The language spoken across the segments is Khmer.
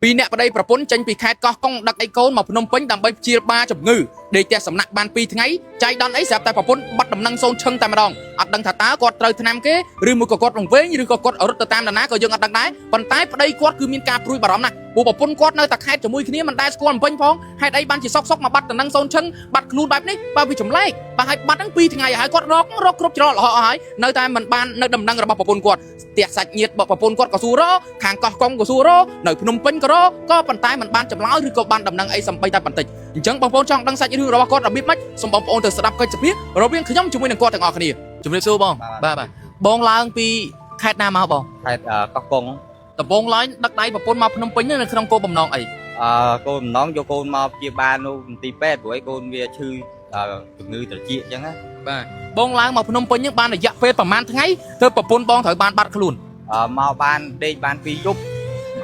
ពីរអ្នកប្តីប្រពន្ធចេញពីខេត្តកោះកុងដឹកឯកូនមកភ្នំពេញដើម្បីព្យាបាលជំងឺដេកផ្ទះសំណាក់បាន2ថ្ងៃចៃដន្យអីស្រាប់តែប្រពន្ធបាត់ដំណឹងសូន្យឈឹងតែម្ដងអត់ដឹងថាតើគាត់ត្រូវថ្នាំគេឬមួយក៏គាត់វង្វេងឬក៏គាត់រត់ទៅតាមនរណាក៏យើងអត់ដឹងដែរប៉ុន្តែប្តីគាត់គឺមានការព្រួយបារម្ភណាស់ព្រោះប្រពន្ធគាត់នៅតែខេត្តជាមួយគ្នាមិនដែលស្គាល់ភ្នំពេញផងហេតុអីបានជាសុកសុកមកបាត់ដំណឹងសូន្យឈឹងបាត់ខ្លួនបែបនេះបើវាចម្លែកបើឲ្យបាត់ហ្នឹង2ថ្ងៃហើយគាត់រករកគ្រប់ច្រកល្ហកអស់ហើយនៅតែមិនបាននៅដំណឹងរបស់ប្រពន្ធគាត់ផ្ទះសាច់ញាតិរបស់ប្រពន្ធគាត់ក៏សួររកខាងកោះកុងក៏សួររកនៅភ្នំពេញក៏រកក៏ប៉ុន្តែមិនបានចម្លើយឬក៏បានដំណឹងអីសំបីតែបន្តិចអញ្ចឹងបងប្អូនចង់ដឹងសាច់រឿងរបស់គាត់របៀបម៉េចសូមបងប្អូនទៅស្ដាប់កិច្ចសភារវាងខ្ញុំជាមួយនឹងគាត់ទាំងអស់គ្នាជំរាបសួរបងបាទបាទបងឡើងពីខេត្តណាមកបង ខេត្តកោះកុង ដំបងឡើងដឹកដៃប្រពន្ធមកភ្នំពេញនៅក្នុងគោលបំណងអី កូនបំណងយកកូនមកព្យាបាលនៅមន្ទីរពេទ្យព្រោះឯកូនវាឈឺជំងឺត្រចៀកអញ្ចឹងណា បាទបងឡើងមកភ្នំពេញហ្នឹងបានរយៈពេលប្រហែលថ្ងៃទើបប្រពន្ធបងត្រូវបានបាត់ខ្លួន មកបានដេកបានពីរយប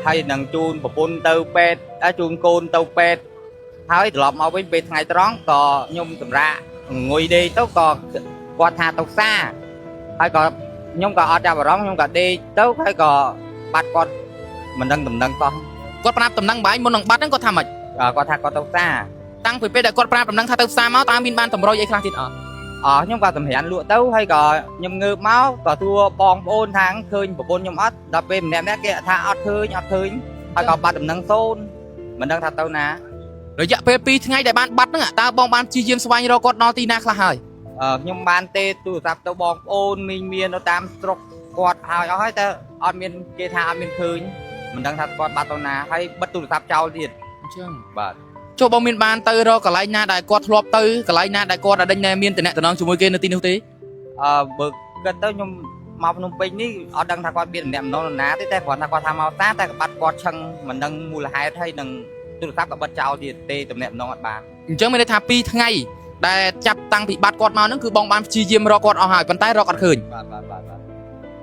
់ហើយនឹងជូនប្រពន្ធទៅពេទ្យជូនកូនទៅពេទ្យហើយត្រឡប់មកវិញពេលថ្ងៃត្រង់ក៏ខ្ញុំសម្រាកងុយដេកទៅក៏គាត់ថាទៅផ្សារហើយក៏ខ្ញុំក៏អត់ចាប់អារម្មណ៍ខ្ញុំក៏ដេកទៅហើយក៏បាត់គាត់មិនដឹងដំណឹងសោះ គាត់ប្រាប់ដំណឹងបាយមុននឹងបាត់ហ្នឹងគាត់ថាម៉េច គាត់ថាគាត់ទៅផ្សារ តាំងពីពេលដែលគាត់ប្រាប់ដំណឹងថាទៅផ្សារមកតើមានបានតម្រុយអីខ្លះទៀតអត់ អខ្ញុំក៏សម្រានលក់ទៅហើយក៏ខ្ញុំងើបមកក៏ទួបងប្អូនថាងឃើញប្រពន្ធខ្ញុំអត់ដល់ពេលម្នាក់ម្នាក់គេថាអត់ឃើញអត់ឃើញហើយក៏បាត់ដំណឹងសូន្យមិនដឹងថាទៅណា រយៈពេល2ថ្ងៃដែលបានបាត់ហ្នឹងតើបងបានព្យាយាមស្វែងរកគាត់ដល់ទីណាខ្លះហើយ ខ្ញុំបានទេទូរស័ព្ទទៅបងប្អូនមីងមាននៅតាមស្រុកគាត់ហើយអស់ហើយតែអត់មានគេថាអត់មានឃើញមិនដឹងថាគាត់បាត់ទៅណាហើយបិទទូរស័ព្ទចោលទៀត អញ្ចឹង បាទ ចុះបងមានបានទៅរកកន្លែងណាដែលគាត់ធ្លាប់ទៅកន្លែងណាដែលគាត់ដេញណែមានតំណែងជាមួយគេនៅទីនោះទេ បើគិតទៅខ្ញុំមកភ្នំពេញនេះអត់ដឹងថាគាត់មានម្នាក់ម្ដងនរណាទេតែគ្រាន់តែគាត់ថាមកតាតែក៏បាត់គាត់ឆឹងមិនដឹងមូលហេតុហើយនឹងទូរស័ព្ទក៏បិទចោលទៀតទេតំណែងម្ដងអត់បាន អញ្ចឹងមានន័យថា2ថ្ងៃដែលចាប់តាំងពីបាត់គាត់មកហ្នឹងគឺបងបានព្យាយាមរកគាត់អស់ហើយប៉ុន្តែរកអត់ឃើញ បាទបាទបាទបាទ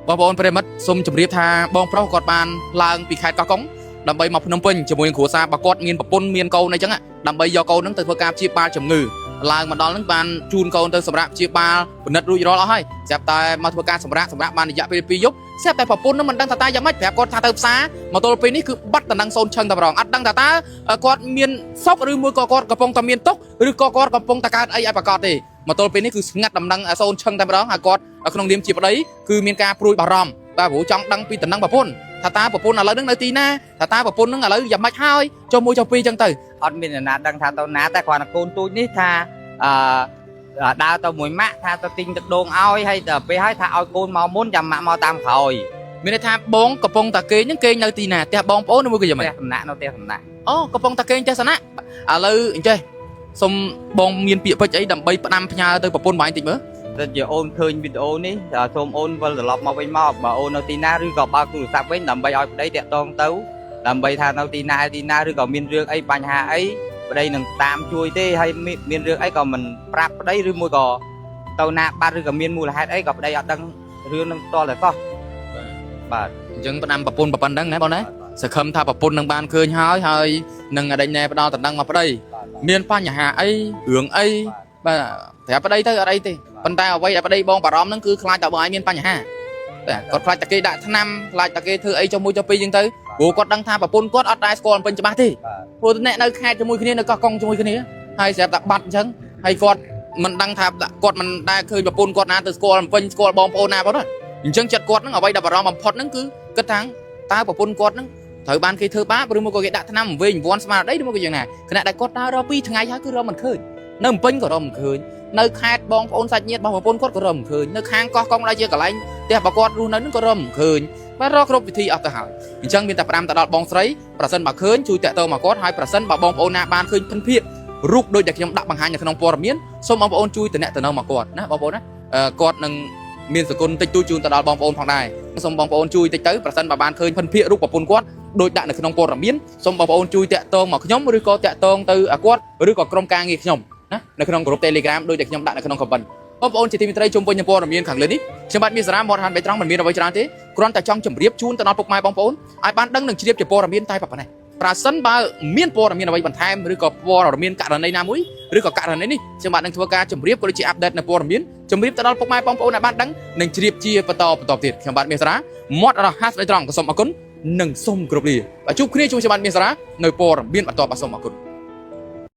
បងប្អូនប្រិយមិត្តសូមជម្រាបថាបងប្រុសគាត់បានឡើងពីខេត្តកោះកុងដើម្បីមកភ្នំពេញជាមួយនឹងគ្រួសាររបស់គាត់មានប្រពន្ធមានកូនអីចឹងដើម្បីយកកូនហ្នឹងទៅធ្វើការព្យាបាលជំងឺឡើងមកដល់ហ្នឹងបានជូនកូនទៅសម្រាប់ព្យាបាលពិនិត្យរួចរាល់អស់ហើយស្រាប់តែមកធ្វើការសម្រាប់សម្រាប់បានរយៈពេល2យប់ស្រាប់តែប្រពន្ធហ្នឹងមិនដឹងថាតើយ៉ាងម៉េចប្រាប់គាត់ថាទៅផ្សារមកទល់ពេលនេះគឺបាត់តំណែងសូន្យឈឹងតែម្ដងអត់ដឹងថាតើគាត់មានសុខឬមួយក៏គាត់កំពុងតែមានទុក្ខឬក៏គាត់កំពុងតែកើតអីឲ្យប្រកបទេមកទល់ពេលនេះគឺស្ងាត់តំណែងសូន្យឈឹងតែម្ដងហើយគាត់ក្នុងនាមជាប្តីគឺមានការព្រួយបារម្ភបាទព្រោះចង់ដឹងពីតំណែងប្រពន្ធថាតើប្រពន្ធឥឡូវហ្នឹងនៅទីណាថាតើប្រពន្ធហ្នឹងឥឡូវយ៉ាងម៉េចហើយចុះមួយចុះពីរចឹងទៅ អត់មានអ្នកណាដឹងថាទៅណាតែគ្រាន់តែកូនទូចនេះថាអឺដើរទៅមួយម៉ាក់ថាទៅទិញទឹកដូងឲ្យហើយដល់ពេលហើយថាឲ្យកូនមកមុនចាំម៉ាក់មកតាមក្រោយ មានន័យថាបងកំពុងតែគេងហ្នឹងគេងនៅទីណាផ្ទះបងប្អូនឬមួយក៏យ៉ាងម៉េច ផ្ទះសំណាក់នៅផ្ទះសំណាក់ អូកំពុងតែគេងផ្ទះសណាឥឡូវអញ្ចេះសូមបងមានពាក្យពេចន៍អីដើម្បីផ្ដាំផ្ញើទៅប្រពន្ធបងឯងតិចមើល តែជាអូនឃើញវីដេអូនេះសូមអូនវិលត្រឡប់មកវិញមកបើអូននៅទីណាឬក៏បើកទូរស័ព្ទវិញដើម្បីឲ្យប្តីតាក់ទងទៅដើម្បីថានៅទីណាទីណាឬក៏មានរឿងអីបញ្ហាអីប្តីនឹងតាមជួយទេហើយមានរឿងអីក៏មិនប្រាប់ប្តីឬមួយក៏ទៅណាបាត់ឬក៏មានមូលហេតុអីក៏ប្តីអត់ដឹងរឿងនឹងផ្ទាល់តែសោះបាទ អញ្ចឹងផ្ដាំប្រពន្ធប៉ុណ្្នឹងណាបងណាសង្ឃឹមថាប្រពន្ធនឹងបានឃើញហើយហើយនឹងអដេញណែផ្ដល់តំណែងមកប្តីមានបញ្ហាអីរឿងអីបាទប្រាប់ប្តីទៅអត់អីទេប៉ុន្តែអ្វីដែលប្តីបងបារម្ភហ្នឹងគឺខ្លាចតែបងឯងមានបញ្ហាបាទគាត់ខ្លាចតែគេដាក់ថ្នាំខ្លាចតែគេធ្វើអីចុះមួយចុះពីរអញ្ចឹងទៅព្រោះគាត់ដឹងថាប្រពន្ធគាត់អត់ដែលស្គាល់ពេញច្បាស់ទេព្រោះអ្នកនៅខេត្តជាមួយគ្នានៅកោះកុងជាមួយគ្នាហើយស្រាប់តែបាត់អញ្ចឹងហើយគាត់មិនដឹងថាគាត់មិនដែលឃើញប្រពន្ធគាត់ណាទៅស្គាល់ពេញស្គាល់បងប្អូនណាផងណាអញ្ចឹងចិត្តគាត់ហ្នឹងអ្វីដែលបារម្ភបំផុតហ្នឹងគឺគិតថាតើប្រពន្ធគាត់ហ្នឹងត្រូវបានគេធ្វើបាបឬមួយក៏គេដាក់ថ្នាំវិញវ័នស្មារតីឬមួយក៏យ៉ាងណាខណៈដែលគាត់ដើររក2ថ្ងៃហើយគឺរកមិនឃើញនៅភ្នំពេញក៏រកមិនឃើញនៅខេត្តបងប្អូនសាច់ញាតិរបស់ប្រពន្ធគាត់ក៏រកមិនឃើញនៅខាងកោះកុងដែលជាកន្លែងផ្ទះរបស់គាត់រស់នៅហ្នឹងក៏រកមិនឃើញបាទរកគ្រប់វិធីអស់ទៅហើយអញ្ចឹងមានតែផ្ដាំទៅដល់បងស្រីប្រសិនបើឃើញជួយតាក់ទងមកគាត់ហើយប្រសិនបើបងប្អូនណាបានឃើញភិនភាគរូបដូចដែលខ្ញុំដាក់បង្ហាញនៅក្នុងព័ត៌មានសូមបងប្អូនជួយតំណតំណងមកគាត់ណាបងប្អូនណាគាត់នឹងមានសគុណតិចតួចជូនទៅដល់បងប្អូនផងដែរសូមបងប្អូនជួយតិចទៅប្រសិនបើបានឃើញភិនភាគរូបប្រពន្ធគាត់ដូចដាក់នៅក្នុងព័ត៌មានសូមបងប្អូនជួយតាក់ទងមកខ្ញុំឬក៏តាក់ទងទៅគាត់ឬក៏ក្រុមការងារខ្ញុំណានៅក្នុងក្រុម Telegram ដូចដែលខ្ញុំដាក់នៅក្នុង comment បងប្អូនជាទីមេត្រីជុំវិញនឹងព័ត៌មានខាងលើនេះខ្ញុំបាទមានសារ៉ាមត់ហានបៃត្រង់មិនមានអ្វីច្រើនទេគ្រាន់តែចង់ជម្រាបជូនទៅដល់ពុកម៉ែបងប្អូនឲ្យបានដឹងនិងជ្រាបជាព័ត៌មានតែប៉ុណ្ណេះប្រសិនបើមានព័ត៌មានអ្វីបន្ថែមឬក៏ព័ត៌មានករណីណាមួយឬក៏ករណីនេះខ្ញុំបាទនឹងធ្វើការជម្រាបក៏ដូចជាអាប់ដេតនៅព័ត៌មានជម្រាបទៅដល់ពុកម៉ែបងប្អូនឲ្យបានដឹងនិងជ្រាបជាបន្តបន្តទៀតខ្ញុំបាទមានសារ៉ាមាត់រហ័សបៃត្រង់ក៏សូមអរគុណ និងសូមគោរពលាបាទជួបគ្នាជាមួយខ្ញុំបាទមានសារ៉ានៅព័ត៌មានបន្តបាទសូមអរគុណ។